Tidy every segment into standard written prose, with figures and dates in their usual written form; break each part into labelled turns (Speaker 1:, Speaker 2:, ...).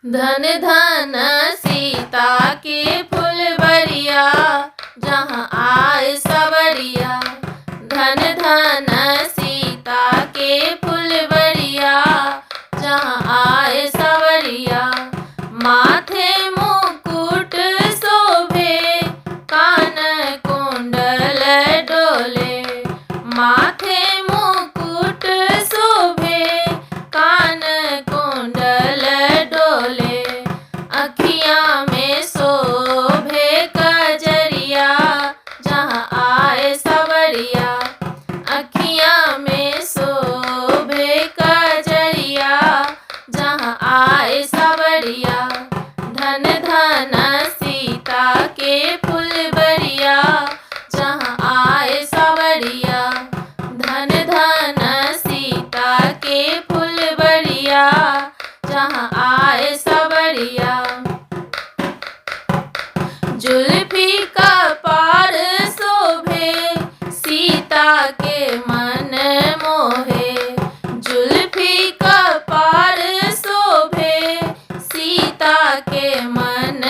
Speaker 1: धन धन सीता के फुलबरिया, जहाँ आए सवरिया। धन धन सीता के फुलबरिया, जहाँ आए सवरिया। माथे मुकुट शोभे, कान कुंडल डोले। माथे मुकुट शोभे, कान कुंडल डोले। अखियाँ में शोभे कजरिया, जहाँ आए सवरिया। अखियाँ में शोभे कजरिया, जहाँ आए सवरिया। धन धन सीता के फुलबरिया, जहाँ आए सवरिया। धन धन सीता के फुलबरिया, जहाँ आए सवरिया। जुल्फी का पार शोभे, सीता के मन मोहे। जुल्फी का पार शोभे, सीता के मन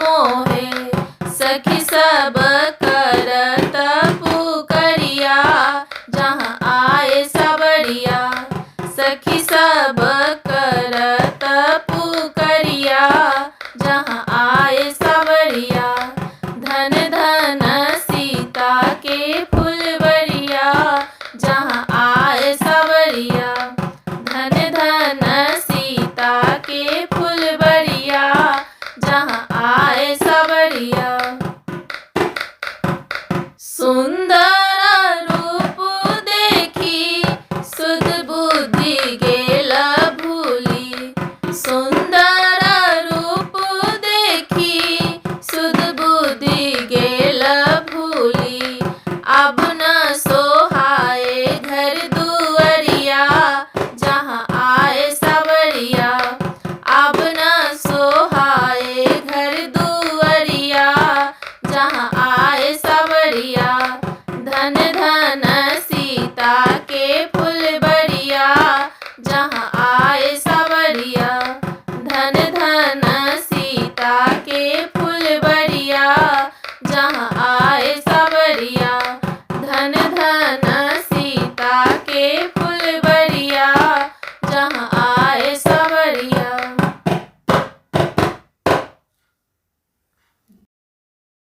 Speaker 1: मोहे। सखी सब करत पुकरिया, जहाँ आए सवरिया। सखी सब करत पुकरिया, जहाँ आए सवरिया। धन धन सीता के फुलबरिया, जहाँ आए सवरिया। धन धन सीता के फुलबरिया, जहाँ आए सवरिया। सुन्दर रूप देखी सुध बुद्धि गेल भूली। सुन्दर